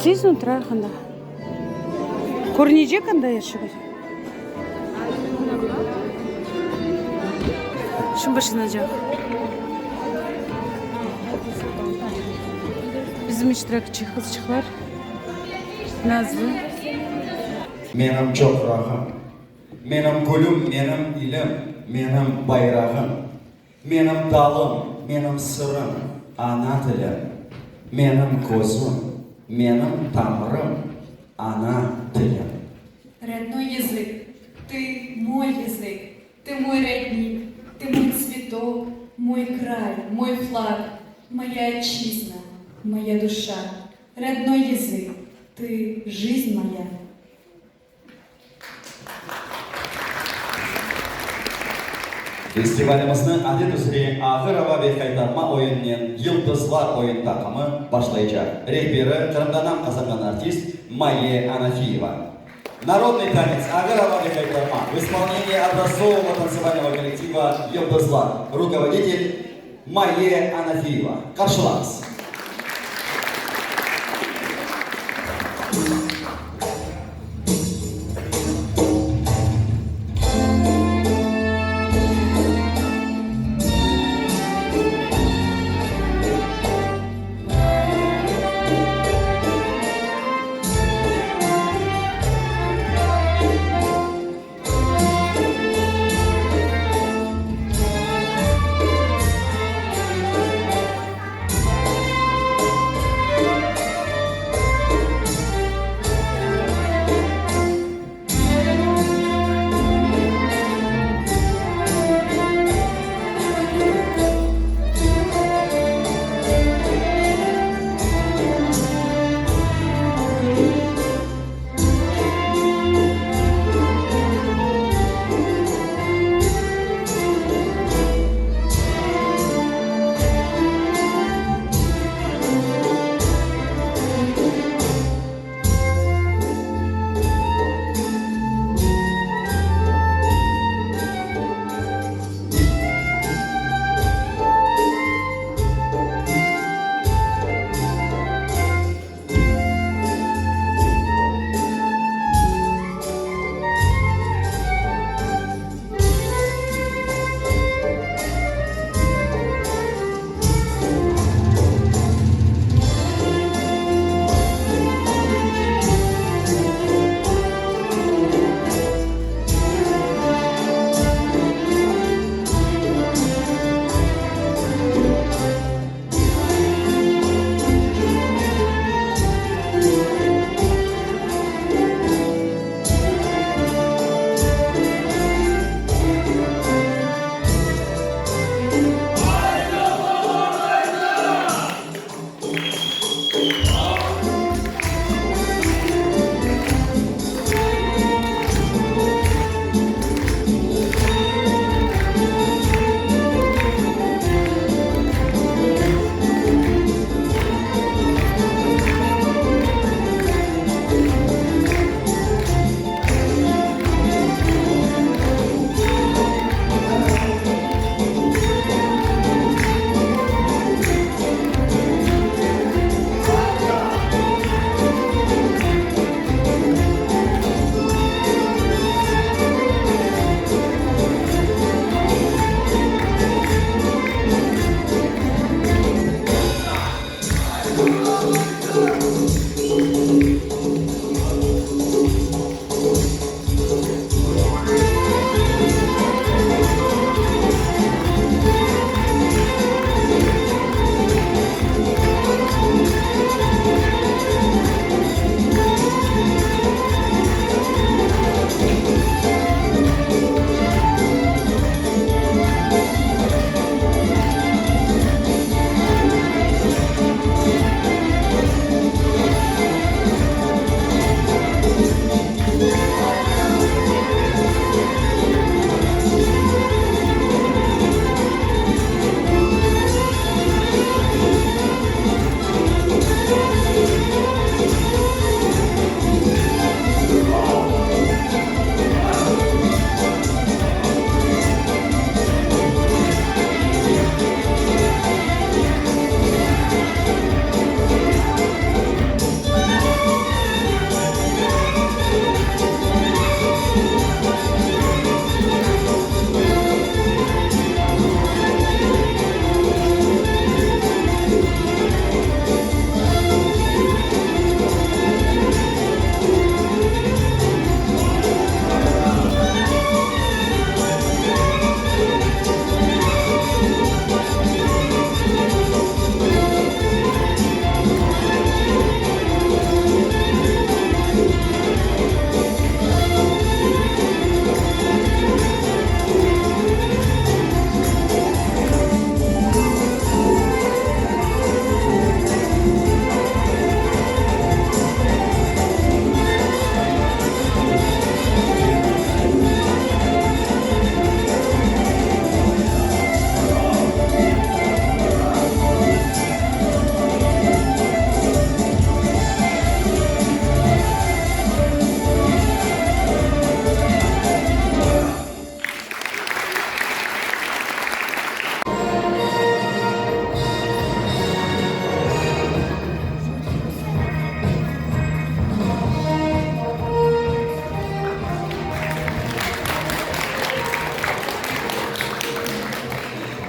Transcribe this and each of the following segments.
Sezin turayıq anda. Körünecek anda er şey. Şimdi başlanacaq. Bizim iştirakçi qızçıqlar Nazlı. Menim çoqrağım, menim gülüm, menim ilim, menim bayrağım, menim dalım, menim sırım, ana tilim, menim közüm, menim tamırım, ana tilim. Родной язык, ты мой язык, ты мой родник, ты мой цветок, мой край, мой флаг, моя отчизна, моя душа. Родной язык, ты жизнь моя. Festivalimizni adet üzre Ağır ava ve qaytarma oyunınen Yıldızlar oyun taqımı başlaycaq. Rehberi, Qırımda nam qazanğan artist Maye Anafiyeva. Narodnıy tanets, Ağır ava ve qaytarma v ispolnenii obraztsovого tantsevalnogo kollektiva Yıldızlar. Rukovoditelь, Maye Anafiyeva. Qarşılañız!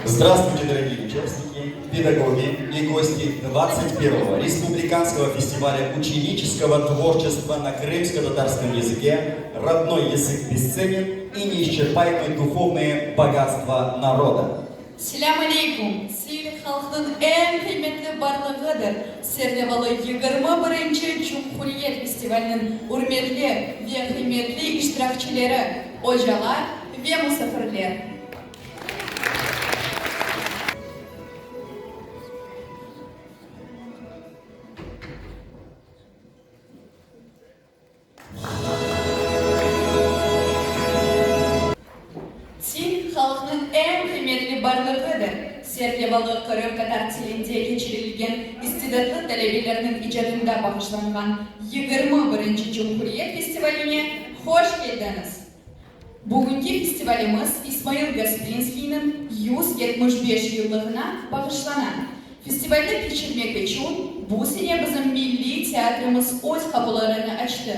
Здравствуйте, дорогие участники, педагоги и гости 21-го республиканского фестиваля ученического творчества на крымско-татарском языке «Родной язык бесценен и неисчерпаемые духовные богатства народа». Selâm aleyküm! Til, halqnıñ eñ qıymetli barlığıdır serlevalı 21-nci Cumhuriyet festivaliniñ ürmetli ve qıymetli iştirakçileri, ocalar ve musafirler! Til, halqnıñ eñ qıymetli barlığıdır. Serlevalı qırımtatar tilinde keçirilgen istidatlı talebelerniñ icadında bağışlanğan 21-nci Cumhuriyet festivaline hoş keldiñiz! Bugünki festivalimiz İsmail Gasprinskiyniñ 175 yıllığına bağışlana. Festivalni keçirmek içün bu sene bizim milliy teatrimiz öz qapularını açtı.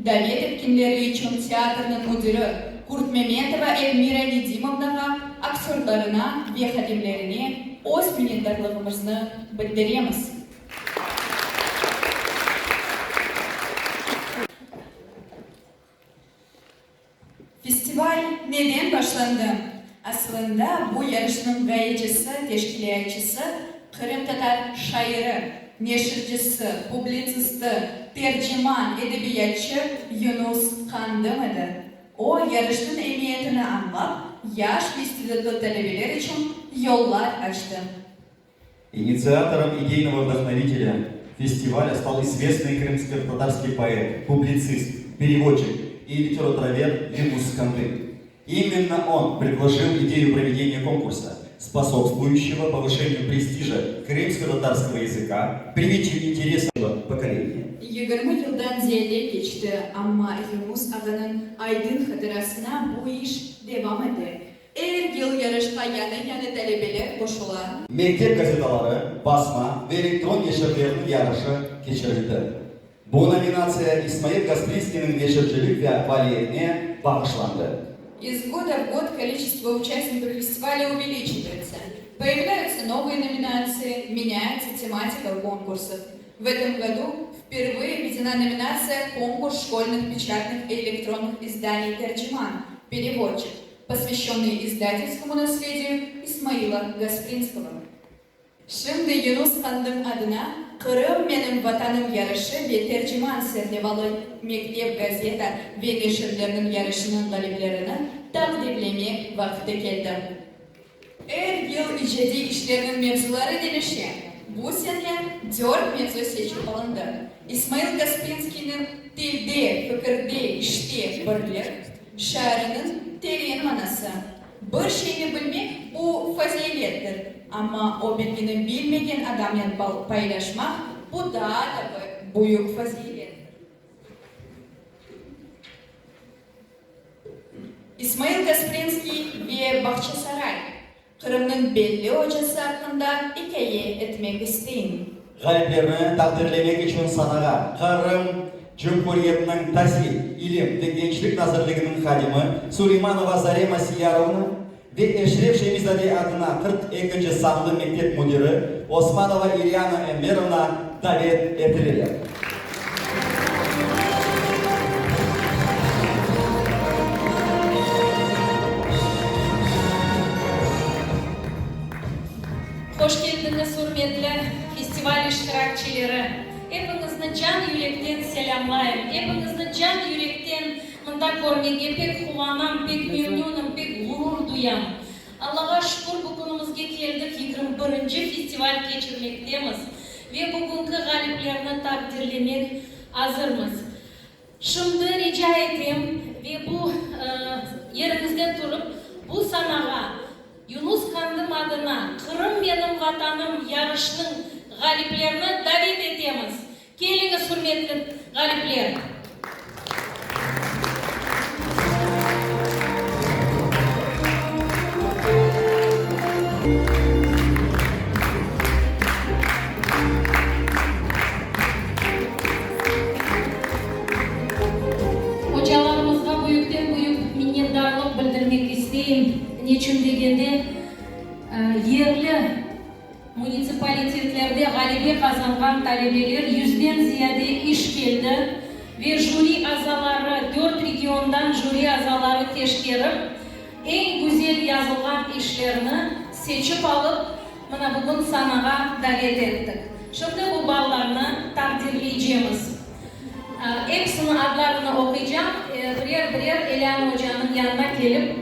Davet etkenleri içün teatrniñ müdiri Kurtmemetova Elmira Nedimovnağa, aktörlarına ve hadimlerine öz minnetdarlığımıznı bildiremiz. Festival neden başlandı? Asılında bu yarışnıñ ğayecisi, teşkilâtçısı qırımtatar şairi, neşircisi, publitsisti, terciman, edebiyatçı Yunus Qandım edi. O, yarışnıñ emiyetini añlap, yaş ve istidatlı talebeler içün yollar açtı. Инициатором идейного вдохновителя фестиваля стал известный крымско-татарский поэт, публицист, переводчик и литературовед Юнус Кандым. Именно он предложил идею проведения конкурса, способствующего повышению престижа крымско-татарского языка, привитию интереса поколения. 20 yıldan ziyade keçti, amma Yunus ağanıñ aydın hatırasına bu iş devam ete. Er yıl yarışqa yañı-yañı talebeler qoşula. Mektep gazetaları, basma ve elektron neşirleriniñ yarışı keçirildi. Bu nominatsiya İsmail Gasprinskiyniñ neşircilik ve faaliyetine bağışlandı. Из года в год количество участников фестиваля увеличивается. Появляются новые номинации, меняется тематика конкурсов. В этом году впервые введена номинация «Конкурс школьных печатных и электронных изданий «Терджиман. Переводчик», посвященный издательскому наследию Исмаила Гаспринского. Şimdi Yunus Qandım adına Qırım menim Vatanım yarışı ve Terciman serlevalı mektep gazeta ve neşirleriniñ yarışınıñ ğaliplerini taqdirlemek vaqtı keldi. Er yıl icadiy işlerniñ mevzuları deñişe. Bu sene dört mevzu seçip alındı, İsmail Gasprinskiyniñ Tilde, fikirde, işte birlik şiarınıñ teren manası, Bir şeyni bilmek, bu fazilettir, amma o bilgini bilmegen adamnen paylaşmaq, bu daa da büyük fazilettir. İsmail Gasprinskiy ve Bağçasaray, Qırımnıñ belli ocası aqqında ikâye etmek isteyim. Ğaliplerni taqdirlemek içün sanağa Qırım Cumhuriyetiniñ Tasil, ilim ve gençlik nazirliginiñ hadimi Suleymanova Zarema Siyarovna ve Eşref Şemizade adına 42-nci sanlı mektep müdiri Osmanova İryana Enverovna davet etileler. Hoş keldiñiz, ürmetli festival iştirakçileri! Epiñizni can-yürekten selâmlayım, epiñizni can-yürekten mında körmege pek quvanam, pek memnünim, pek ğurur duyam. Allağa şükür, bu künümizge keldik, 21-nci festival keçirmektemiz ve bugünki ğaliplerni taqdirlemek azırmız. Şimdi rica etem ve bu yeriñizde turıp, bu sanağa Yunus Qandım adına Qırım menim Vatanım yarışnıñ ğaliplerini davet etemiz. Keliñiz, ürmetli ğalipler! Ocalarımızğa büyükten-büyük minnetdarlıq bildirmek isteyim. Neçün degende. Yerli munitsipalitetlerde ğalebe qazanğan talebeler yüzden ziyade iş keldi ve jüri azaları, dört regiondan jüri azaları teşkerip, eñ güzel yazılğan işlerni seçip alıp, mına bugün sanağa davet ettik. Şimdi bu balalarnı taqdirleycemiz. Episiniñ adlarını oquycam, birer-birer Eliana ocanıñ yanına kelip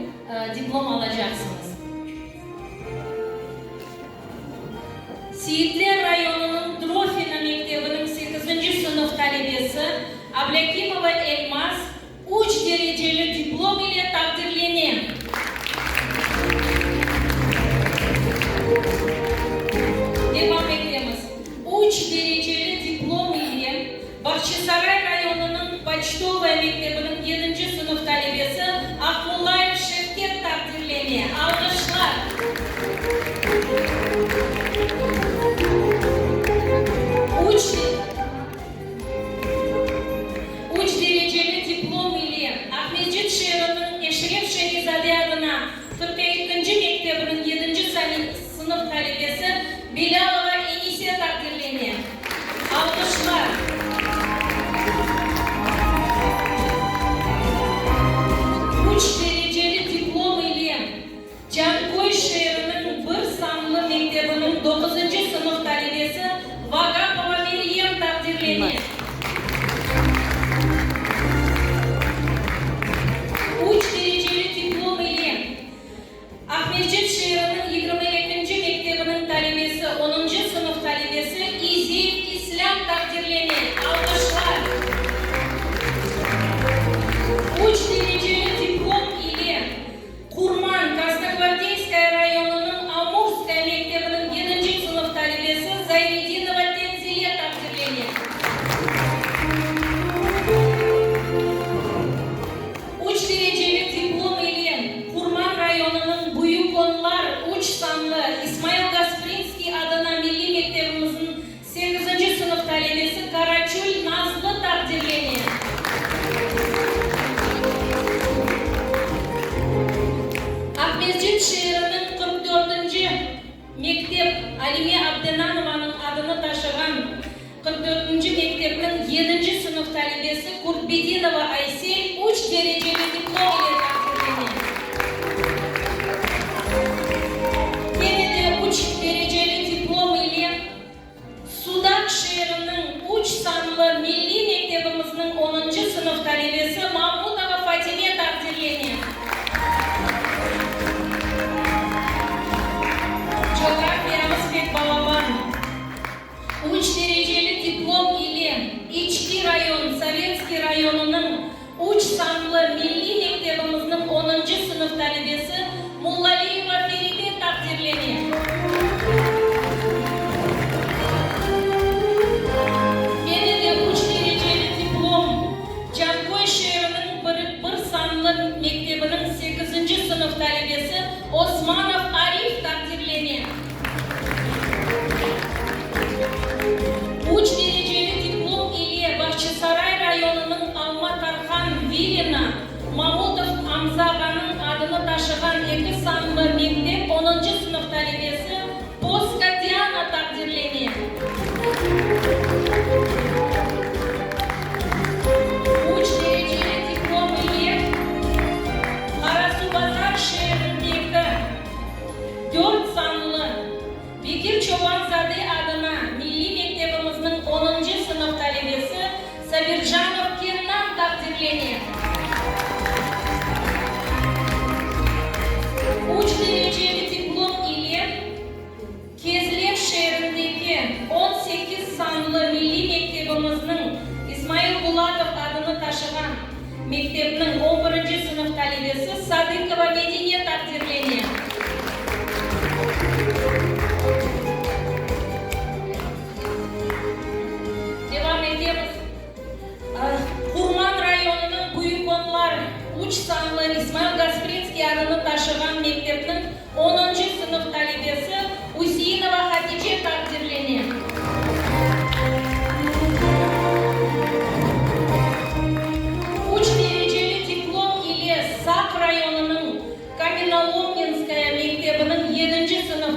diplom alacaqsıñız. Seyitler rayonınıñ Drofino mektebiniñ sekizinci sınıf talebesi Ablâkimova Elmaz üç dereceli diplom ile taqdirlene. Devam etemiz. Üç dereceli diplom ile Bağçasaray rayonınıñ Poçtovaya mektebiniñ yedinci sınıf talebesi Aqmullayev Şevket taqdirlene. Alğışlar! Üç. Üç dereceli diplom ile Aqmescit şeeriniñ Eşref Şemi-zade adına 42-nci mektebiniñ yedinci sınıf talebesi Bilâlova Enise taqdirlene. Alğışlar. Üç dereceli diplom ile Canköy şeeriniñ bir sanlı mektebiniñ doquzıncı sınıf talebesi Vagapova Meryem taqdirlene. Üç dereceli diplom ile Aqmescit şeeriniñ 22-nci mektebiniñ talebesi, onuncı sınıf talebesi İziyev İslâm taqdirlene. Alğışlar! Üç dereceli diplom ile Qurman, Krasnogvardeyskaya rayonınıñ Amurskaya mektebiniñ yedinci sınıf talebesi Zaynedinova Tenzile taqdirlene. Üç dereceli diplom ile Qurman rayonınıñ Büyük Onlar üç sanlı İsmail Gasprinskiy adına milliy mektebimizniñ Sekizinci sınıf talebesi Karaçül Nazlı taqdirlene. Aqmescit şeeriniñ 44-nci mektep Alime Abdenanovanıñ adını taşığan 44-nci mektepniñ yedinci sınıf talebesi Kurtbedinova Aysel üç dereceli diplom ile taqdirlene. Kene de üç dereceli diplom ile Sudaq şeeriniñ üç sanlı milliy mektebimizniñ onuncı sınıf talebesi Mamutova Fatime taqdirlene. Coğrafiyamız pek balaban. Üç dereceli diplom ile İçki rayon, Sovetskiy rayonınıñ üç sanlı milliy mektebimizniñ onuncı sınıf talebesi Mullaliyeva Feride taqdirlene. Kene de üç dereceli diplom Canköy şeeriniñ bir bir sanlı mektebiniñ sekizinci sınıf talebesi Osmanov Arif taqdirlene. Üç dereceli diplom ile Bağçasaray rayonınıñ Alma Tarhan, Vilina, Mamutov Amza ağanıñ adını taşığan eki sanlı mektep onuncı sınıf talebesi Poska Diana taqdirlene. Üç dereceli diplom ile Qarasuvbazar şeerindeki dört sanlı Bekir Çoban-zade adına milliy mektebimizniñ onuncı sınıf talebesi Sabircanov Kennan taqdirlene. Üç dereceli diplom ile Kezlev şeerindeki 18 sanlı milliy mektebimizniñ İsmail Bulatov adını taşığan mektepniñ on birinci sınıf talebesi Sadıkova Medine taqdirlene. Devam etemiz. Qurman rayonınıñ Büyük Onlar üç sanlı İsmail Gasprinskiy adını taşığan mektepniñ onuncı sınıf talebesi Üseinova Hatice taqdirlene. Üç dereceli diplom ile Saq rayonınıñ Kamenolomninskaya mektebiniñ yedinci sınıf.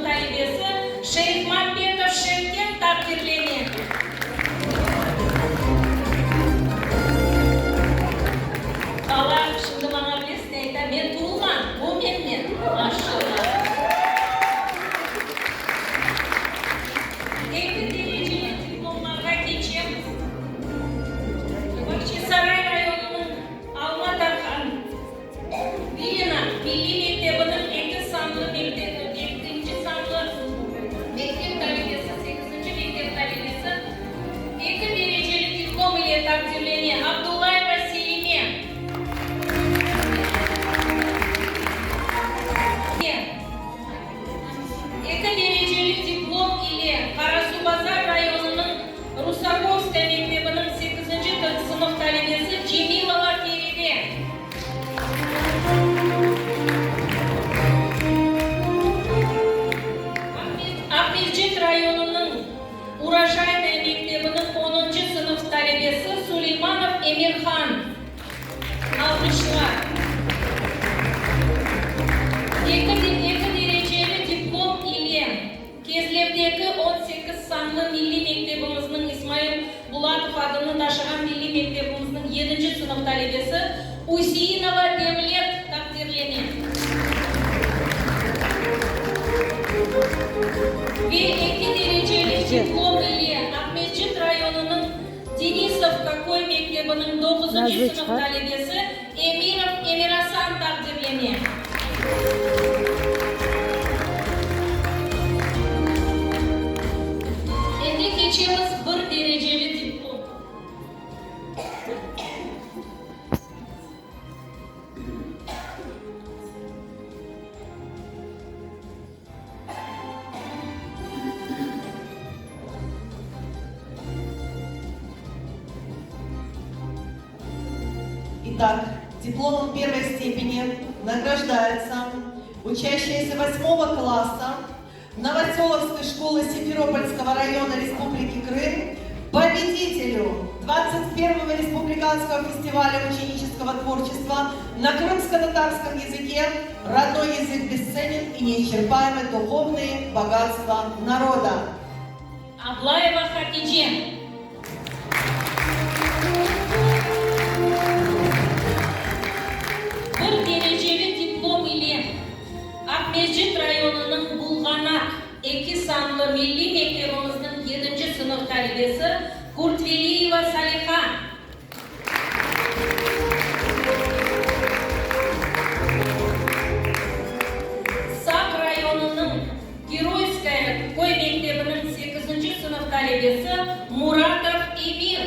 adını taşığan milliy mektebimizniñ yedinci sınıf talebesi Üseinova Devlet taqdirlene. Ve eki dereceli diplom ile Aqmescit rayonınıñ Denisovka köy mektebiniñ doquzıncı sınıf talebesi Emirov Emirasan taqdirlene. Endi keçemiz bir dereceli diplom. Итак, дипломом первой степени награждается учащаяся восьмого класса Новоселовской школы Симферопольского района Республики Крым победителю 21-го республиканского фестиваля ученического творчества на крымско-татарском языке «Родной язык бесценен и неисчерпаемы духовные богатства народа». Ablayeva Hatice. Bir dereceli diplom ile Aqmescit rayonınıñ Bulğanaq eki sanlı milliy mektebimizniñ yedinci sınıf talebesi Kurtveliyeva Saliha. Saq rayonınıñ Geroyskaya köy mektebiniñ sekizinci sınıf talebesi Muratov Emir.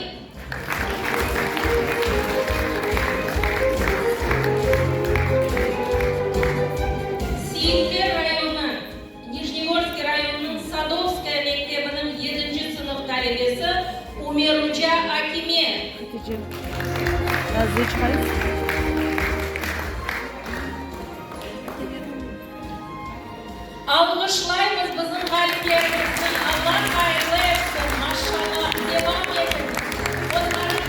Seyitler rayonı, Nijnegorskiy rayonınıñ Sadovskaya mektebiniñ yedinci sınıf talebesi Umeruca Akime. Hatice, Nazlı çıqayıq. Alğışlaymız bizim ğaliplerimizni, Alla hayırlı etsin, maşallah, devam etiñ, onları.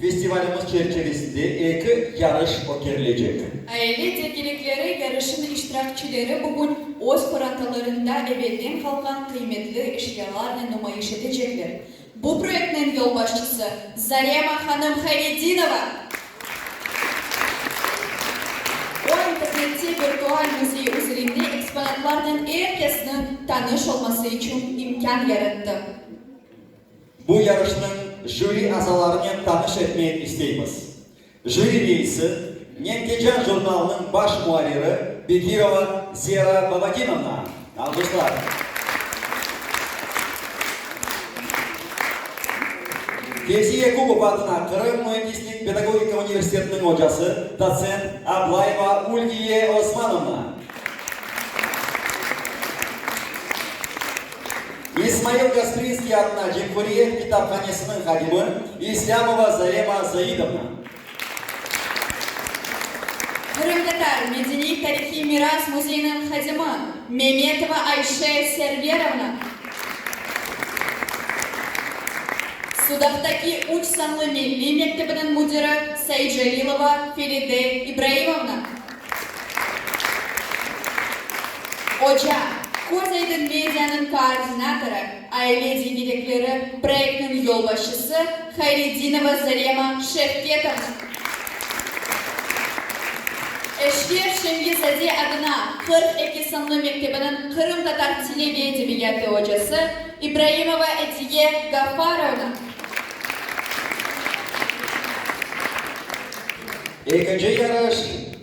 Festivalimiz çerçivesinde eki yarış ötkerilecek. Aile tekilikleri yarışınıñ iştirakçileri bugün öz qorantalarında evelden qalğan qıymetli eşyalarnen numayış etecekler. Bu proyektniñ yolbaşçısı, Zarema hanım Hayredinova. O, internette virtual müzey üzerinde eksponatlarnen er kesniñ tanış olması içün imkân yarattı. Bu yarışnıñ jüri azalarınen tanış etmek isteymiz. Jüri reisi, Nenkecan jurnalınıñ baş muarriri Bekirova Zera Babadinovna. Alğışlar. Fevzi Yakubov adına Qırım müendislik-pedagogika universitetiniñ ocası, dotsent Ablayeva Ülviye Osmanovna. İsmail Gasprinskiy adına Cumhuriyet kitaphanesiniñ hadimi İslâmova Zarema Zaidovna. Qırımtatar medeniy-tarihiy miras müzeyiniñ hadimi Memetova Ayşe Serverovna. Sudaqtaki üç sanlı milliy mektebiniñ müdiri Saidjalilova Feride İbraimovna. Oca, Köz aydın medianıñ koordinatorı, Aile degerekleri proyektiniñ yolbaşçısı Hayredinova Zarema Şevketovna. Eşref Şemgizade adına 42 sanlı mektebiniñ qırımtatar tili ve edebiyatı ocası İbraimova Ediye Gafarovna. Ekinci yarış,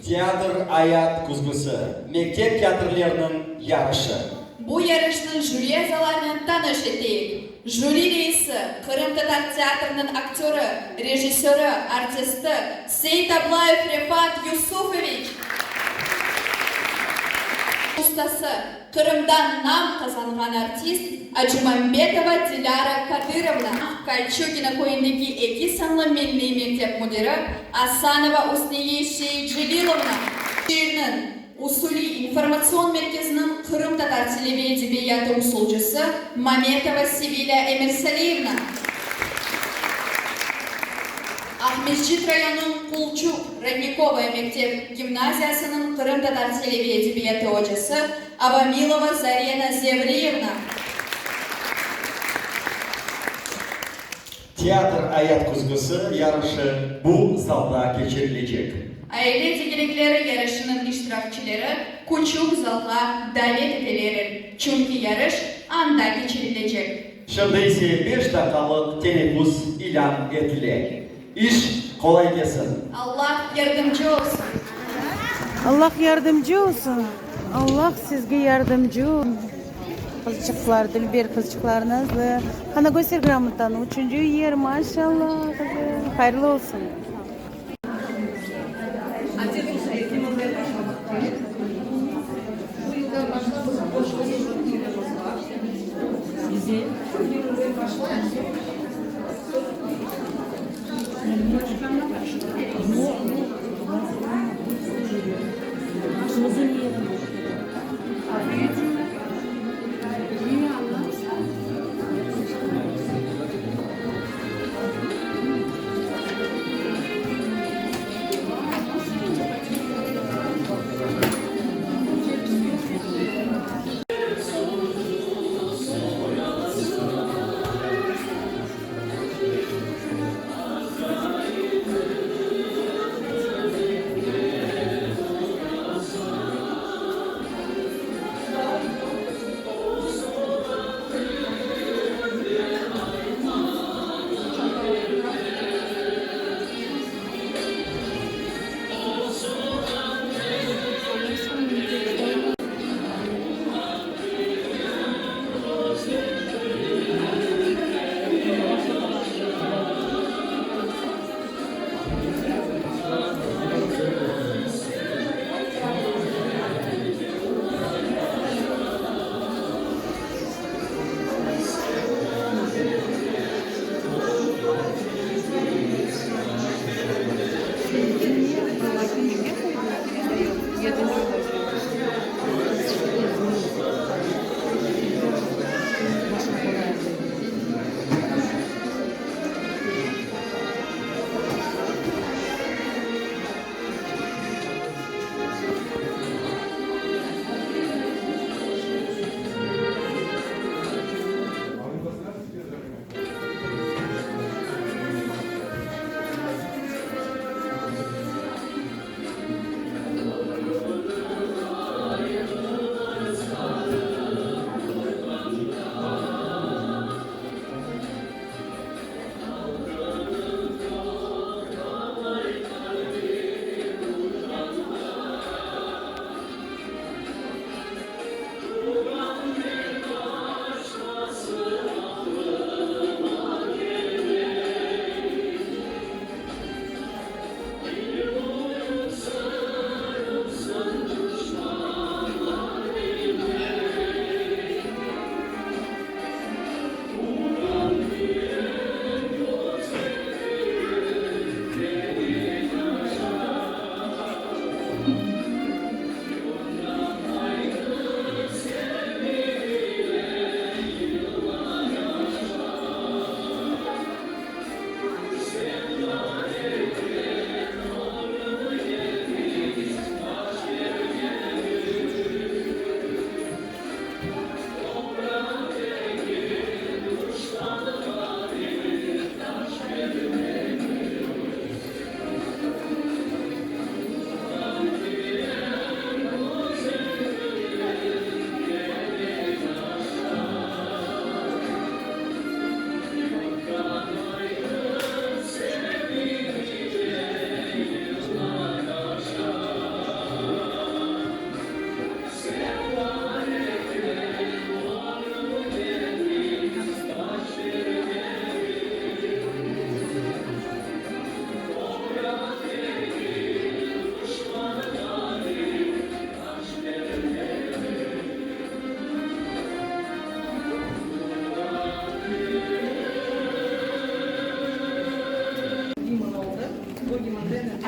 Teatr ayat küzgüsi, mektep teatrleriniñ yarışı. Bu yarışnıñ jüri azalarınen tanış eteyik. Jüri reisi, qırımtatar teatriniñ aktörı, rejissörı, artisti Seitablayev Refat Yusufoviç. Ustası, Qırımda nam qazanğan artist Acımambetova Dilâra Kadırovna, Kolçugino köyündeki eki sanlı milliy mektep müdiri Asanova Usniye Seyitcelilovna, şeerniñ Usuliy informatsion merkeziniñ qırımtatar tili ve edebiyatı usulcısı Mametova Sevilâ Emirsaliyevna, Aqmescit rayonınıñ Qulçuq, Rodnikovoye, mektep gimnaziyasınıñ qırımtatar tili ve edebiyatı ocası Avamilova Zarena Zevriyevna. Teatr ayat küzgüsi yarışı bu zalda keçirilecek. Aile tegerekleri yarışınıñ iştirakçileri küçük zalğa davet etileler, çünki yarış anda keçirilecek. Şimdi ise beş daqqalıq teneffüs ilân etile. İş qolay kelsin! Allah yardımcı olsun! Allah yardımcı olsun! Allah sizge yardımcı olsun! Qızçıqlar, dülber qızçıqlar, nazlı. Qana, köster gramotanı. Üçünci yer, maşallah, qızım. Hayırlı olsun!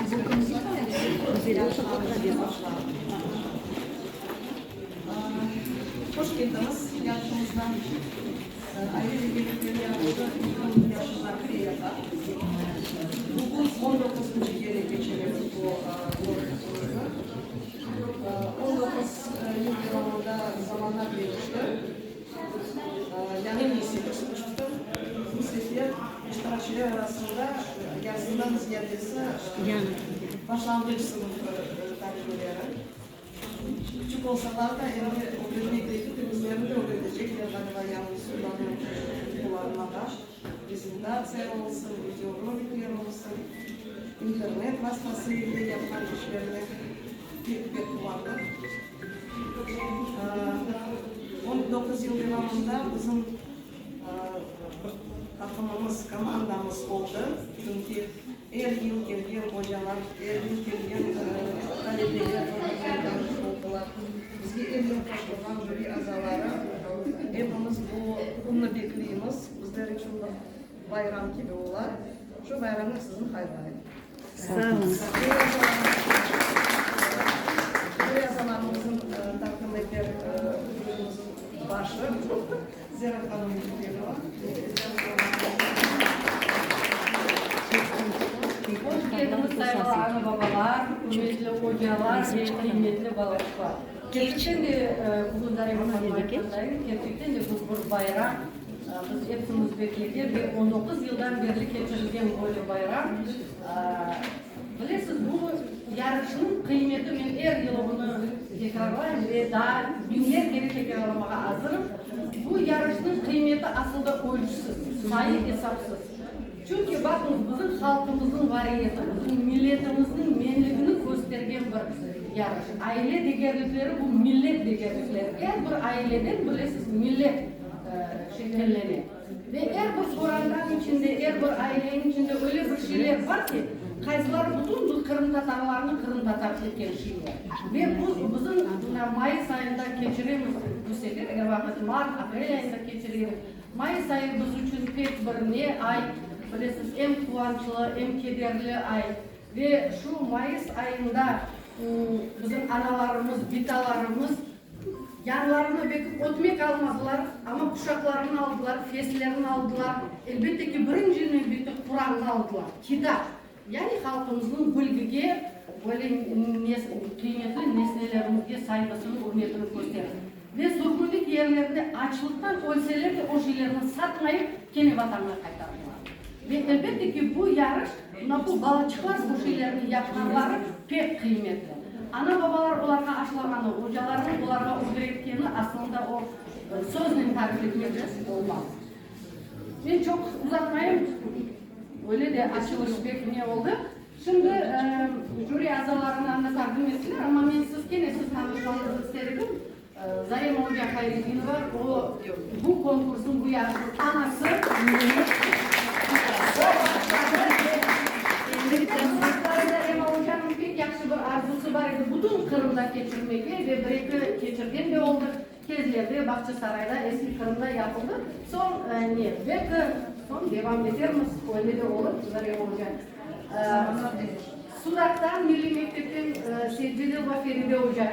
Hoş keldiñiz yarışımızğa. Aile degerlikleri yarışı eki yaşından kire yata. Bugün on doquzıncı kere keçiremiz bu konkursımıznı. 19 yıl devamında zamanlar deñişti. Yañı nesil ösip çıqtı. Bu sefer iştirakçiler arasında yarısından ziyadesi başlanğıç sınıf talebeleri. Küçük olsalar da, endi ögrenmek degil, özlerini de ögretecekler, ğaliba, yañı usullarnı qullanmağa, prezentatsiya olsun, videorolikler olsun, internet vastası ile yapqan işlerine pek-pek quvandıq. 19 yıl devamında bizim bir taqımımız, komandamız oldı, çünki Er yıl kelgen ocalar, er yıl kelgen talebeler tanış oldılar. Bizge er yıl qoşulğan jüri azaları, epimiz bu künni bekleymiz. Bizler içün bir bayram kibi ola. Şu bayramnı sizni hayırlayım. Sağ oluñız. Jüri azalarımıznıñ taqdim eter jürimizniñ başı Zera hanım Yusupbekova. Hoş keldiñiz, sayğılı ana-babalar, ürmetli ocalar ve qıymetli balaçıqlar. Kerçekten de, bugün Zarema hanım aytqandayın, kerçekten de bu bir bayram. Biz epimiz beklegen ve 19 yıldan berli keçirilgen böyle bayram. Bilesiz, bu yarışnıñ qıymeti, men er yılı bunı tekrarlayım ve daa biñler kere tekrarlamağa azırım, bu yarışnıñ qıymeti asılda ölçüsiz, sayı-esapsız. Çünki, baqıñız, bizim halqımıznıñ variyeti, bizim milletimizniñ menligini köstergen bir yarış. Aile degerlikleri, bu millet degerlikleri. Er bir aileden, bilesiz, millet şekillene. Ve er bir qorantanıñ içinde, er bir aileniñ içinde öyle bir şeyler bar ki, qaysıları bütün bu qırımtatarlarnı qırımtatar etken şeyler. Ve bu bizim mına mayıs ayında keçiremiz bu sefer, er vaqıt mart, aprel ayında keçire edik. Mayıs ayı biz içün pek bir ne ay, bilesiz, em quvançlı, em kederli ay. Ve şu mayıs ayında bizim analarımız, bitalarımız Yanlarına bekip ötmek almadılar, amma quşaqlarını aldılar, feslerini aldılar, elbette ki, birinci nevbette Qurannı aldılar, kitap, yani halqımıznıñ bilgige, böyle qıymetli nesnelerimizge sayğısını, ürmetini kösterdi. Ve sürgünlik yerlerinde açlıqtan ölseler de o şeylerni satmayıp, kene Vatanğa qaytardılar. Ve elbette ki, bu yarış, mına bu balaçıqlar bu şeylerni yapqanları pek qıymetli. Ana-babalar olarğa aşlağanı, ocalarnıñ olarğa ögretkeni aslında o, söznen tarif etmek olmaz. Men çoq uzatmayım, öyle de açılış pek ne oldı. Şimdi jüri azalarını anda taqdim ettiler, amma men siz kene siz tanışmanıñızı ister edim. Zarema oca Hayredinova, o, bu konkursnıñ, bu yarışnıñ anası. Zarema ocanıñ pek yahşı bir arzusı bar edi, bütün Qırımda keçirmege ve bir-eki keçirgen de oldı. Kezlevde, Bağçasarayda, Eski Qırımda yapıldı. Soñ, ne, belki soñ devam etermiz, öyle de olur, Zarema oca. Sudaqtan, milliy mektepten Seytcelilova Feride oca.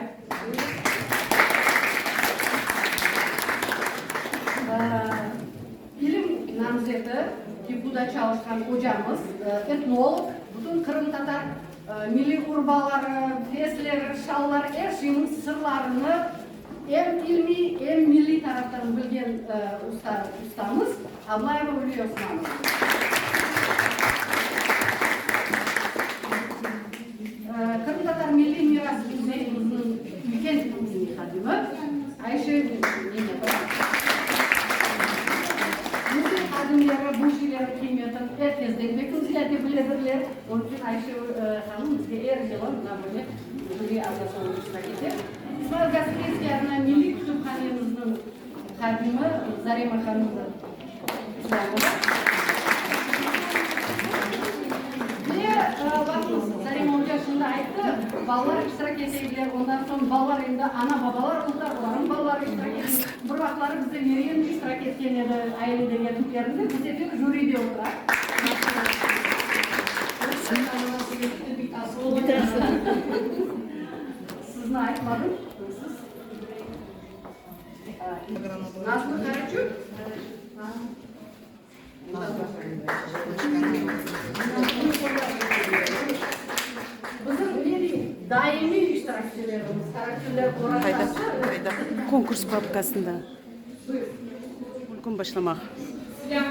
İlim namzeti, KİPU-da çalışqan ocamız, etnolog, bütün qırımtatar milliy urbaları, fesleri, şalları, er şeyniñ sırlarını em ilmiy, em milliy taraftan bilgen usta, ustamız Ablayeva Ülviye Osmanova. Qırımtatar milliy miras müzeyimizniñ üyken ilmiy hadimi Ayşe Memetova. Müzey hadimleri bu şeylerniñ qıymetini er kesden pek ziyade biledirler. Onıñ içün Ayşe hanım bizge er yılı mına böyle jüri azası olıp iştirak ete. İsmail Gasprinskiy adına milliy kütüphanemizniñ hadimi Zarema hanım İslâmova. Ve, baqıñız, Zarema oca şimdi ayttı, balalar iştirak ete ediler, ondan soñ balalar endi ana-babalar oldılar, olarnıñ balaları iştirak ete. Bir vaqıtları bizde Meryem de iştirak etken edi aile degerliklerinde, bu sefer jüride otura. Sizni aytmadım, siz. Nazlı Karaçöp. Bizim ne deyim, daimiy iştirakçilerimiz, Karaçöller qorantası. Konkurs papkasında. Mümkün başlamaq. Selâm,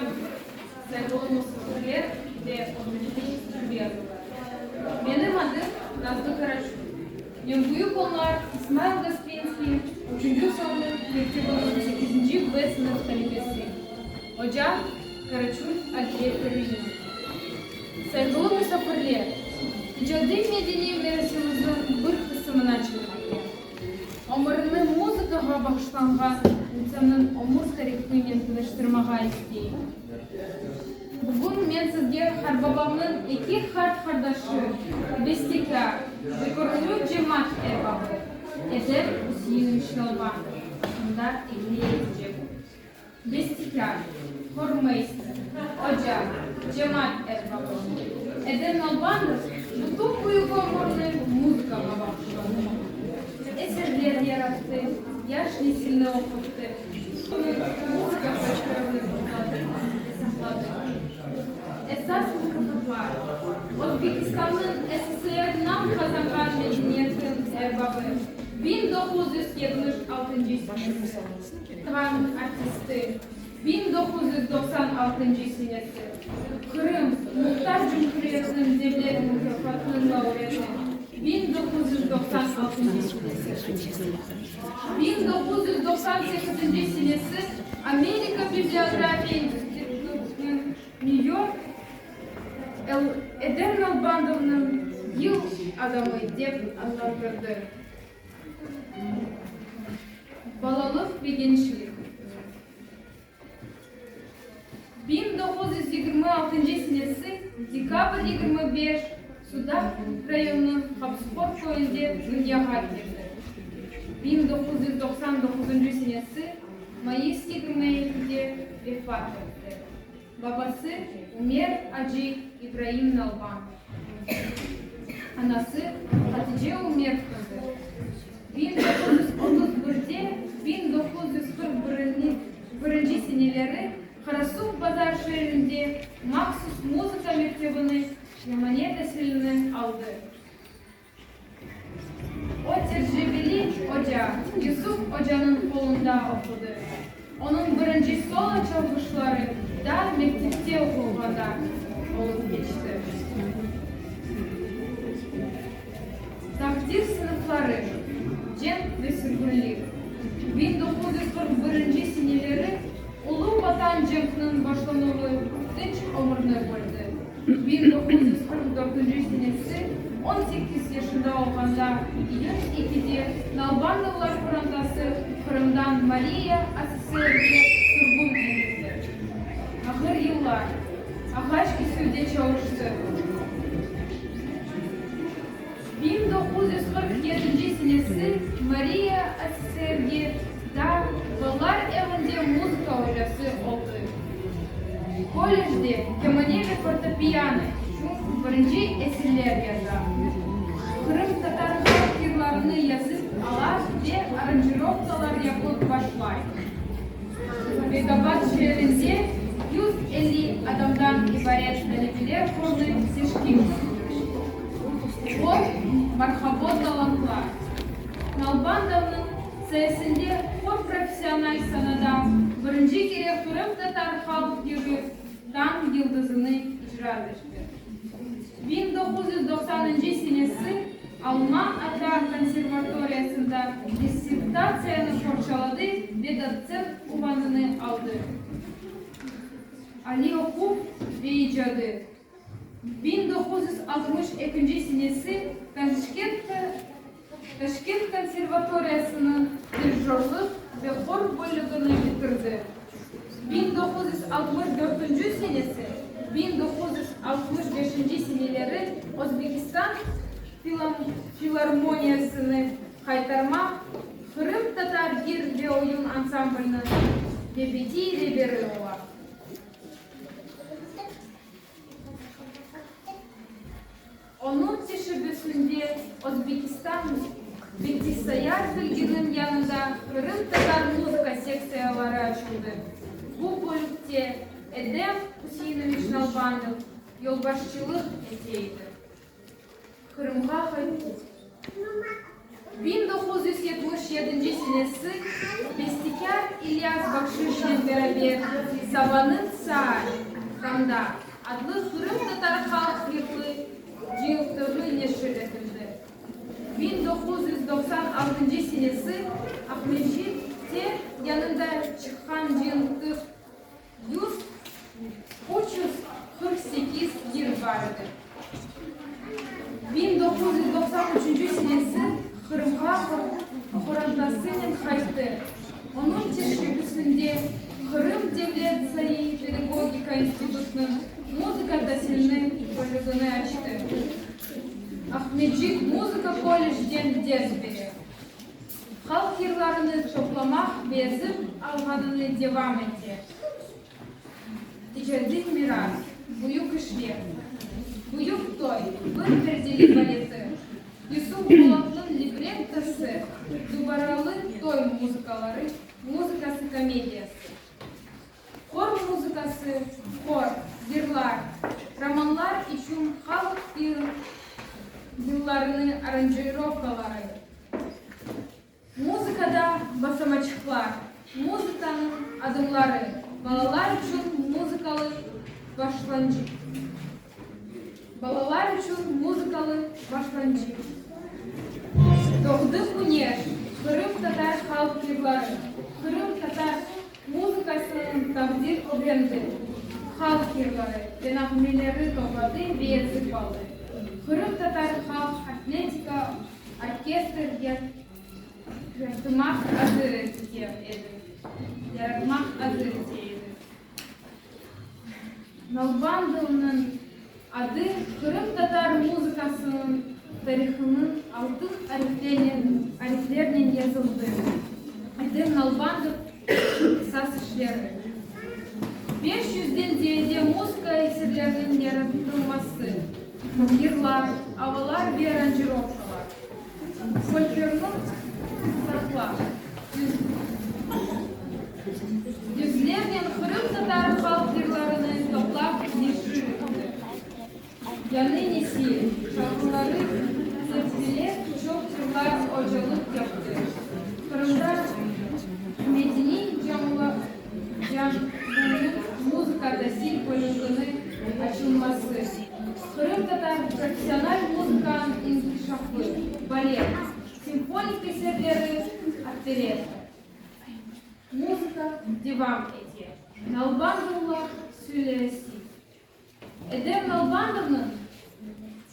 sayğılı musafirler ve ürmetli jüri azaları. Menim adım Nazlı Karaçun. Men Büyük Onlar İsmail Gasprinskiy üçünci sonlu mektebiniñ sekizinci B sınıf talebesiyim. Ocam, Karaçun Alfiye Pervinova. Sayğılı musafirler, icadiy medeniy merasimimizniñ bir qısımına çekmekte. Ömürini muzıkağa bağışlanğan insannıñ ömür tarihınen tanıştırmağa isteyim. Bugün men sizge qartbabamnıñ eki qart qardaşı, bestekâr ve körünli cemaat erbabı Edem Üseyinoviç Nalbandov aqqında ikâye etecegim. Bestekâr, hormeyster, oca, cemaat erbabı Edem Nalbandov bütün büyük ömürini muzıkağa bağışladı. Eserler yarattı, yaş nesilni oquttı, muzıka folklorını topladı ve saqladı. Esas mukâfatlar, Özbekistannıñ SSR nam qazanğan medeniyetiniñ erbabı, 1976 senesi. Qırım artisti, 1996 senesi, Qırım Muhtar Cumhuriyetiniñ devlet mukâfatınıñ laureatı, 1996 senesi. 1998 senesi, Amerika bibliografiya institutınıñ Nyu-York, Edem Nalbandovnıñ yıl adamı dep adlandırdı. Balalıq ve gençlik. 1926 senesi, dekabr 25, Sudaq rayonınıñ Qapsıhor köyünde dünyağa keldi. 1999 senesi, mayıs 22-de vefat etti. Babası Ümer acı İbraim Nalbandov, anası Hatice Ümer qızı. 1931-de 1941-birinci seneleri Qarasuvbazar şeerinde mahsus muzıka mektebini kemane tasilini aldı. O tecribeli oca Yusuf ocanıñ qolunda oqudı. Onıñ birinci solo çalğışları da mektepte oqulğanda olıp keçti. Taqdir sınıfları, cenk ve sürgünlik. 1941 seneleri Ulu Vatan cenkiniñ başlanuvı tınç ömürni böldi. 1944 senesi, 18 yaşında olğanda, iyün ekide Nalbandovlar qorantası Qırımdan Mariya ASSRge sürgün etildi. Ağır yıllar. Ağaç kesüvde çalıştı. 1947 senesi Mariya ASSRge da balalar evinde muzıka ocası oldı. Kollecde kemane ve fortepiyano içün birinci eserler yaza. Qırımtatar halq yırlarını yazıp ala ve aranjirovkalar yapıp başlay. Bekabad şeerinde 150 adamdan ibaret talebeler hornı teşkil etti. Hor Marhabo talantlar! Nalbandovnıñ sayesinde hor professional sanada birinci kere qırımtatar halq yırı Tañ yıldızını icra etti. 1990-ncı senesi Alma-Ata konservatoriyasında dissertatsiyanı qorçaladı ve dotsent unvanını aldı. Aliy oquv ve icadı. 1962 senesi Taşkent konservatoriyasınıñ dirijörlıq ve hor bölügini bitirdi. 1964 senesi, 1965 seneleri Özbekistan filarmoniyasını Qaytarma qırımtatar yır ve oyun ansambliniñ ve bediy reberi ola. Onıñ teşebbüsi. teşebbüsinde Özbekistan Bilgisayar birliginiñ yanında qırımtatar muzıka sektsiyaları açıldı. Bu bölükte Edem Üseinoviç Nalbandov yolbaşçılıq ete edi. Qırımğa qaytuv. 1977 senesi bestekâr İlyas Bahşişnen beraber Sabanıñ saar, Tamda, adlı qırımtatar halq yırlı cıyıntığı neşir etildi. 1996 senesi Aqmescitte yanında çıqqan cıyıntıq 348 yır bar edi. 1993 senesi Qırımğa qorantasınen qayttı. Onıñ teşebbüsinde Qırım devlet saiy pedagogika institutınıñ muzıka tasilini bölügini açtı. Aqmescit muzıka kollecden ders bere. Halq yırlarını toplamaq ve yazıp alğanını devam ete. İcadiy miras, büyük işler, Büyük toy, bir perdeli baleti, Yusuf Bolatnıñ librettosı, Dubaralı toy muzıkaları, muzıkası komediyası. Hor muzıkası, hor, yırlar, romanlar içün halq yırlarını aranjirovkaları. Muzıkada basamaçıqlar, muzıkanıñ adımları, balalar içün muzıkalı başlançıq. Balalar içün muzıkalı başlançıq. Doğdı küneş, Qırımtatar halq yırları, Qırımtatar muzıkasınıñ taqdir ögrendi, halq yırları ve nağmeleri topladı ve yazıp aldı, Qırımtatar halq atletika orkestr yaratmaq azır ete edi. Yaratmaq azır ete edi. Nalbandovnıñ adı qırımtatar muzıkasınıñ tarihınıñ altın ariflernen yazıldı. Edem Nalbandov esas işleri, beş yüzden ziyade muzıka eserleriniñ yaratılması, yırlar, avalar ve aranjirovkalar, folklornı saqlav, Yüzlernen qırımtatar halq yırlarını toplap neşir etti. Yañı nesil şarqıları tertibile çoq yıllar ocalıq yaptı. Qırımda medeniy canlılıq muzıka tasil bölüginiñ açılması, qırımtatar professional muzıkanıñ inkişafı, balet, simfonik eserleri, operetta. Muzıka devam ete. Nalbandovlar sülâsi. Edem Nalbandovnıñ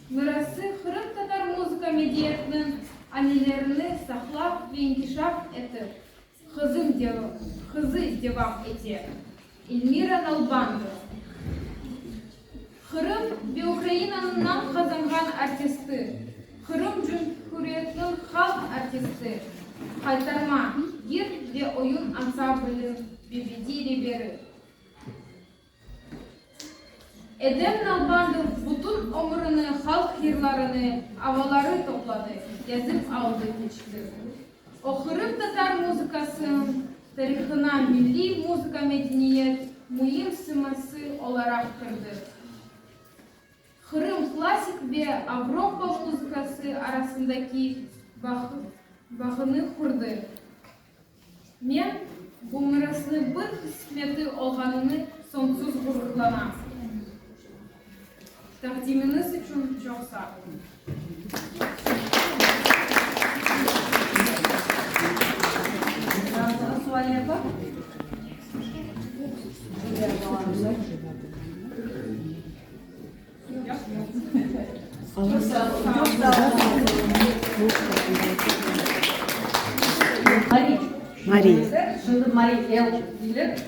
mirası qırımtatar muzıka medeniyetiniñ ananelerini saqlap ve inkişaf etip, qızı devam ete, Elmira Nalbandova, Qırım ve Ukrainanıñ nam qazanğan artisti, Qırım Cumhuriyetiniñ halq artisti, Qaytarma yır ve oyun ansambliniñ bediiy reberi. Edem Nalbandov bütün ömürini halq yırlarını, avaları topladı, yazıp aldı, keçti. O qırımtatar muzıkasınıñ tarihına milliy muzıka medeniyet müim sıması olaraq kirdi. Qırım klassik ve Avropa muzıkası arasındaki bağını qurdı. Men bu mirasnıñ bir qısmeti olğanını soñsuz ğururlanam. Taqdimiñiz içün çoq sağ oluñ. Etrafında sualler bar? Çoq sağ olun. Mariy. Şimdi Mariy El deyler.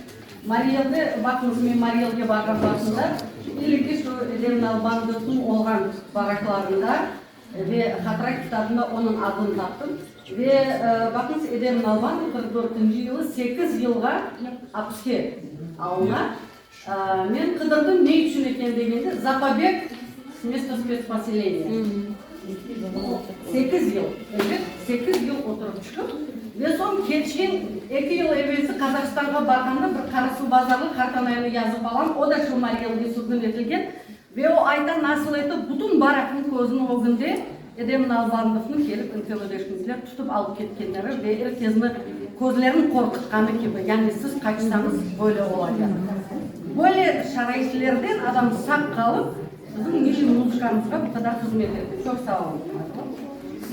Mariy Elde, baqıñız, men Mariy Elge barğan vaqtımda, ilki şu Edem Nalbandovnıñ olğan baraklarında ve hatıra kitabında onıñ adını taptım. Ve baqıñız, Edem Nalbandov 44-nci yılı sekiz yılğa apiske alına. Men qıdırdım, ne içün eken degende, za pobeg s mesta spetsposeleniya. Sekiz yıl, ebet, sekiz yıl oturıp çıqıp, ve soñ keçken eki yıl evelsi Qazahstanğa barğanda bir Qarasuvbazarlı qartanaynı yazıp alam, o da şu Mariy Elge sürgün etilgen, ve o ayta, nasıl etip bütün baraknıñ közüniñ ögünde Edem Nalbandovnı kelip NKVDşnikler tutıp alıp ketkenleri ve er kezni közlerin qorqutqanı kibi, yani siz qaçsañız böyle olacaq. Böyle şaraitlerden adam sağ qalıp, Bizim milliy muzıkamızğa bu qadar hızmet etti. Çoq sağ oluñ.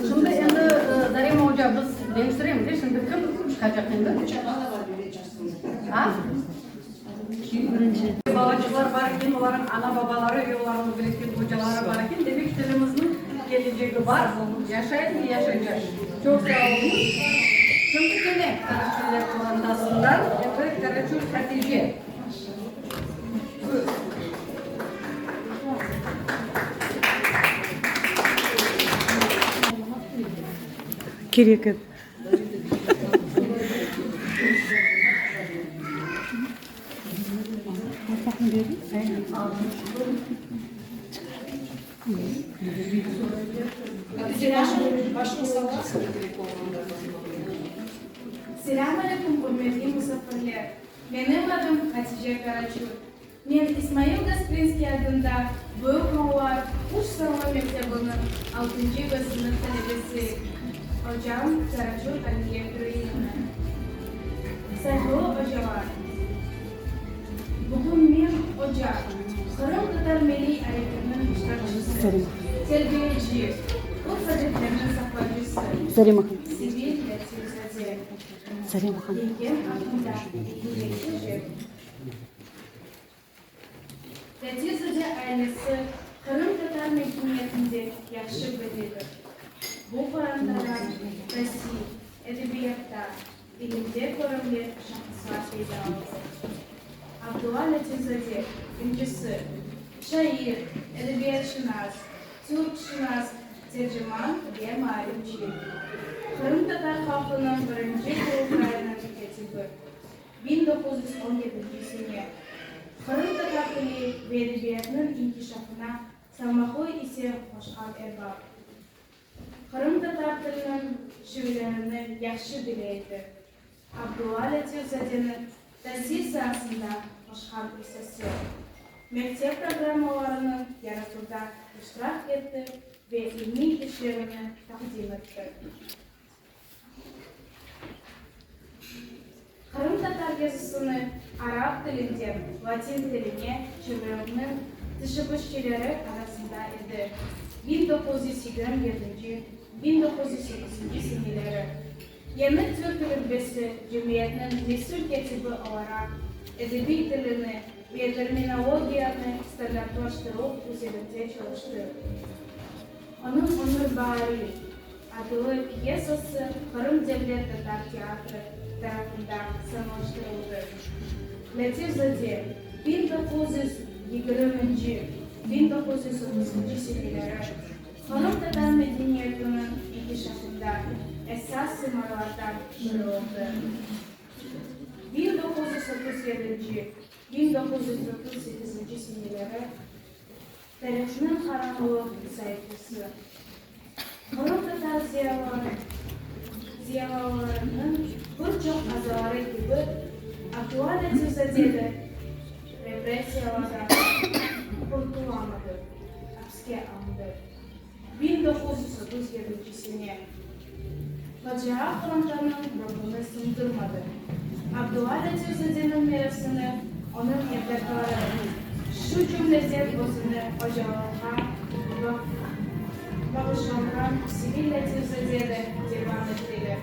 Şimdi endi, Zarema oca, biz deñiştiremiz, de, şimdi kim çıqacaq endi? A? Balaçıqlar bar eken, olarnıñ ana-babaları ve olarnı ögretken ocaları bar eken, demek, tilimizniñ kelecegi bar, yaşay ve yaşaycaq. Çoq sağ oluñız. Şimdi kene Karaçöller qorantasından endi Karaçöl Hatice. Kerek edi. Selâm aleyküm, ürmetli musafirler! Menim adım Hatice Karaçur. Men İsmail Gasprinskiy adında Büyük Onlar üç sanlı mektebiniñ altıncı B sınıf talebesiyim. Ocam Karaçur Aliye Krılinovna. Sayğılı ocalar! Bugün men, oca, qırımtatar milliy areketiniñ iştirakçisi, terbiyeci, urf-adetlerniñ saqlayıcısı, Sevil Lâtifzade. Yengem aqqında ikâye Lâtifzade ailesi qırımtatar medeniyetinde yahşı bellidir. Bu qorantadan tasil, edebiyatta, ilimde körümli şahıslar peyda oldı. Abdulla Lâtifzade, incisi, şair, edebiyatşınas, Türkşınas, terciman ve maarifçi. Qırımtatar halqınıñ birinci Qurultayınıñ kâtibi, 1917 sene, qırımtatar tili ve edebiyatınıñ inkişafına salmaqlı isse qoşqan erbap. Qırımtatar tiliniñ şivelerini yahşı bile edi. Abdulla Lâtifzadeniñ tasil saasında qoşqan issesi, mektep programmalarınıñ yaratuvda iştirak etti ve ilmiy işlerini taqdim etti. Qırımtatar yazısını arap tilinden latin tiline çevirüvniñ teşebbüsçileri arasında edi. 1927, 1908 seneleri. Yañı türk elifbesi cemiyetniñ mesül kâtibi olaraq edebiy tilini ve terminologiyanı standartlaştıruv üzerinde çalıştı. Onıñ Ömür baari adlı pyesası Qırım devlet tatar teatri tarafından sanalaştırıldı. Lâtif-zade 1920-nci, 1930-ncı seneleri Qırımtatar medeniyetiniñ inkişafında esas sımarlardan biri oldı. 1937-nci, 1938-nci seneleri tarihnıñ qaranlıq saifesi, qırımtatar ziyalılarınıñ bir çoq azaları kibi Abdulla Lâtif-zade de repressiyalardan qurtulamadı. Apiske alındı. 1937 sene. Facia qorantanıñ ruhunı sındırmadı. Abdulla Lâtif-zadeniñ mirasını onıñ evlâtları, şu cümleden özüni ocalıqqa bağışlanğan Sevil Lâtif-zade de devam ettiler.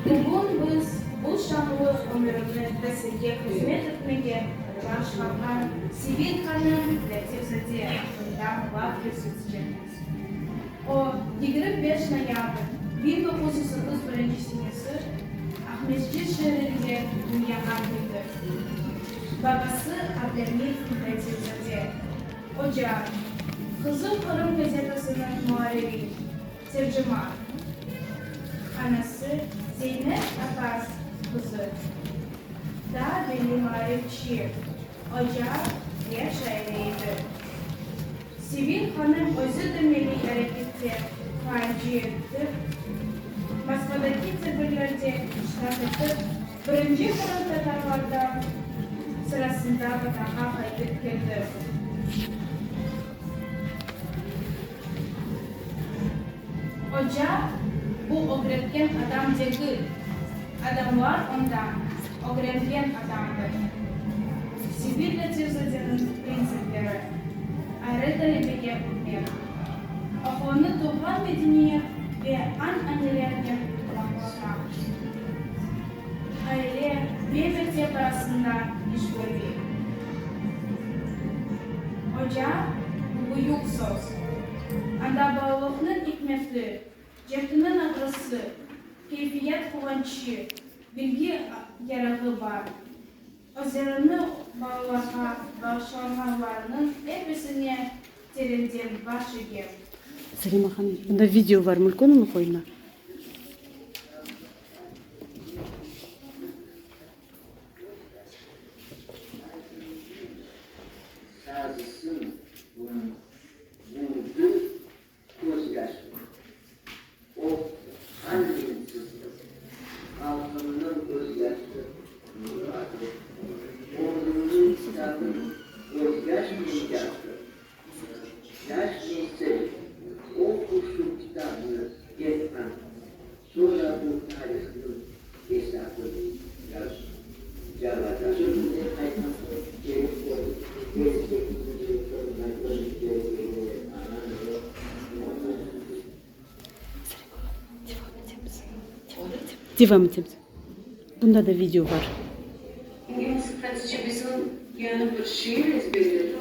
Bugün biz bu şanlı ömürini tasilge hızmet etmege bağışlanğan Sevil hanım Lâtif-zade aqqında laf yürsetecekmiz. O, 25 noyabr 1931 senesi Aqmescit şeerinde dünyağa keldi. Babası Ablâmit Lâtif-zade, oca, Qızıl Qırım gazetasınıñ muarriri. Terciman. Anası Zeynep Appaz qızı da belli maarifçi, oca ve şaire edi. Sevil hanım özü de milliy arekette faalci etip, Moskvadaki tedbirlerde iştirak etip, birinci qırımtatarlardan sırasında Vatanğa qaytıp keldi. Oca, bu ögretken adam degil, adamlar ondan ögrengen adamdır. Sevil Lâtifzadeniñ printsipleri, ayrı talebege ürmet, oğlunı tuvğan medeniyet ve an-anelernen bağlamaq, aile ve mektep arasında işbirlik. Oca, bu büyük söz. Anda balalıqnıñ ikmeti, cehdiniñ ağrısı, keyfiyat quvançı, bilgi yarağı bar. Özlerini balalarğa bağışlağanlarnıñ episine terenden baş egem. Zarema hanım, bunda video var, mülkün onı qoyma? Sazısın bunıñ buldı közyaşım. Oh, annem sızdı, halqımnıñ közyaşı muradı, Ömrümniñ kitabın közyaşnen yazdı. Yaş nesil, oqu şu kitabnı derhal, Soñra bu tarihnıñ esabın yaz Javadan. Sürgünden qaytqan soñ kelip kördik, 58-nci yıl Qırımdan köçtükleri yerine anam ile Devam etemiz. Bunda da video bar. Bugün Hatice bizim yañı bir şiir ezberledi.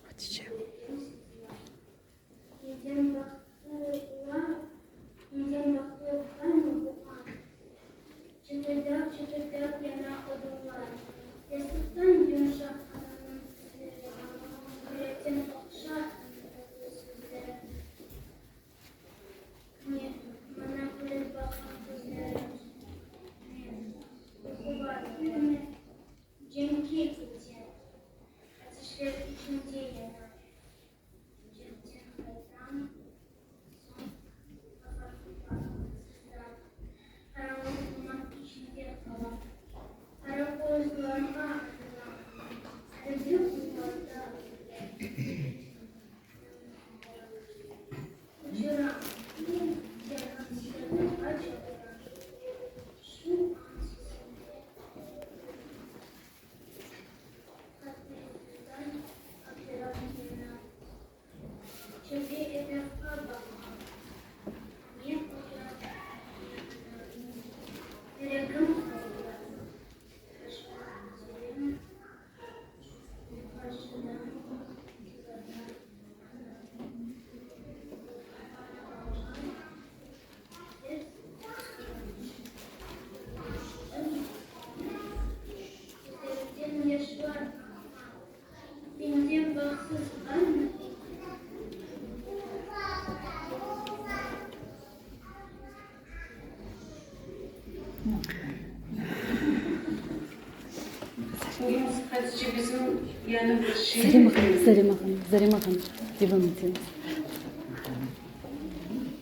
Hatice. Zarema hanım, Zarema hanım, Zarema hanım, devam etemiz.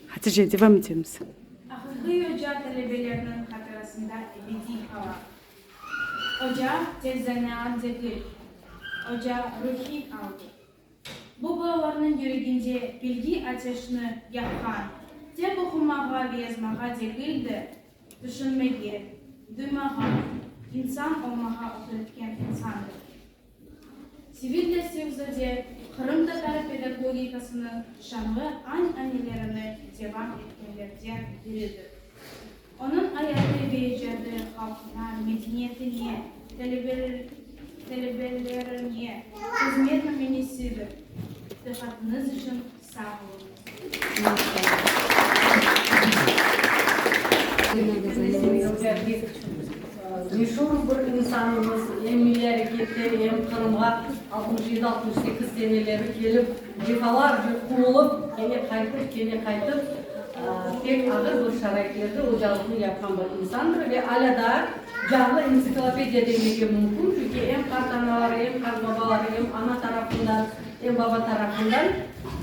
Hatice, devam etemiz. Aqiqiy oca talebelerniñ hatırasında ebediy qala. Oca tek zenaat degil, oca ruhiy aldır. Bu balalarnıñ yüreginde bilgi ateşini yaqqan, tek oqumağa ve yazmağa degil de, tüşünmege. Duymağa, insan olmağa ögretken insandır. Sevilya Sefzade qırımtatar pedagogikasınıñ şanlı an'anelerini devam etkenlerden biridir. Onıñ ayatı ve icadı halqına, medeniyetine, talebelerine hızmet nümünesidir. Diqqatıñız içün sağ oluñız. Meşur bir insanımız, em milliy arekette, em Qırımğa 67, 68 seneleri kelip, defalarca quvulıp, kene qaytıp, kene qaytıp, pek ağır bir şaraitlerde ocalıqnı yapqan bir insandır ve alâ daa canlı entsiklopediya demege mümkün, çünki em qartanaları, em qartbabaları, em ana tarafından, Em baba tarafından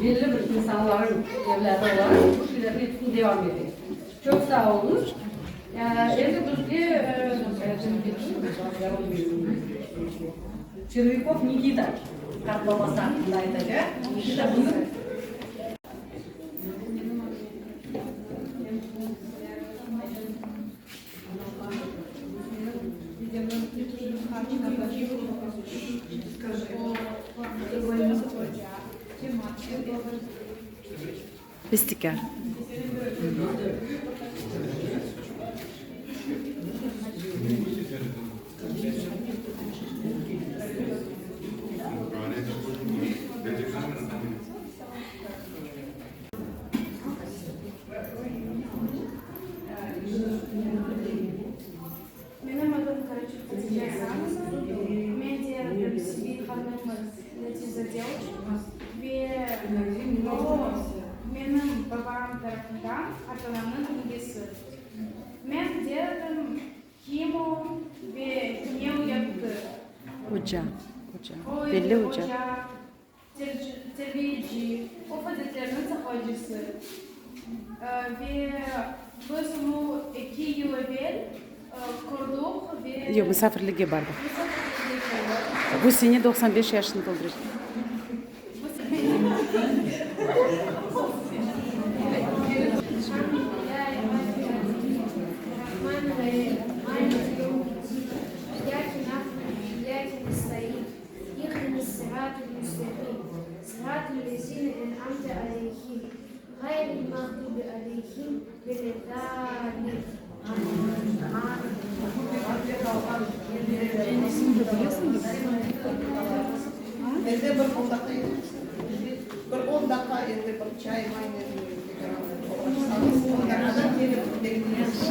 belli bir insanlarıñ evlâdı olaraq bu şeylerni epsini devam ete. Çoq sağ oluñız. Endi bizge Çervâkov Nikita qartbabası aqqında aytacaq. Nikita, buyur. Bestekâr. Menim adım Karaçuk Hatice Asanova. Men de adım Sevil hanımız Latifzade olacaq. Ve o, menim babam tarafından qartanamnıñ yengesi. Men de adım kim o ve ne o yaptı. Oca, oca, O belli edi oca. oca, Terbiyeci, urf-adetlerniñ saqlayıcısı. Ve biz onı eki yıl evel kördik ve. Yoq, musafirlikke bardıq. Musafirlikke keldik. Bu sene 95 yaşını tolduracaq. Evde bir on daqqa bir on daqqa endi bir çay maynen oğraşsañız, on daqqadan kelip bekleysiz.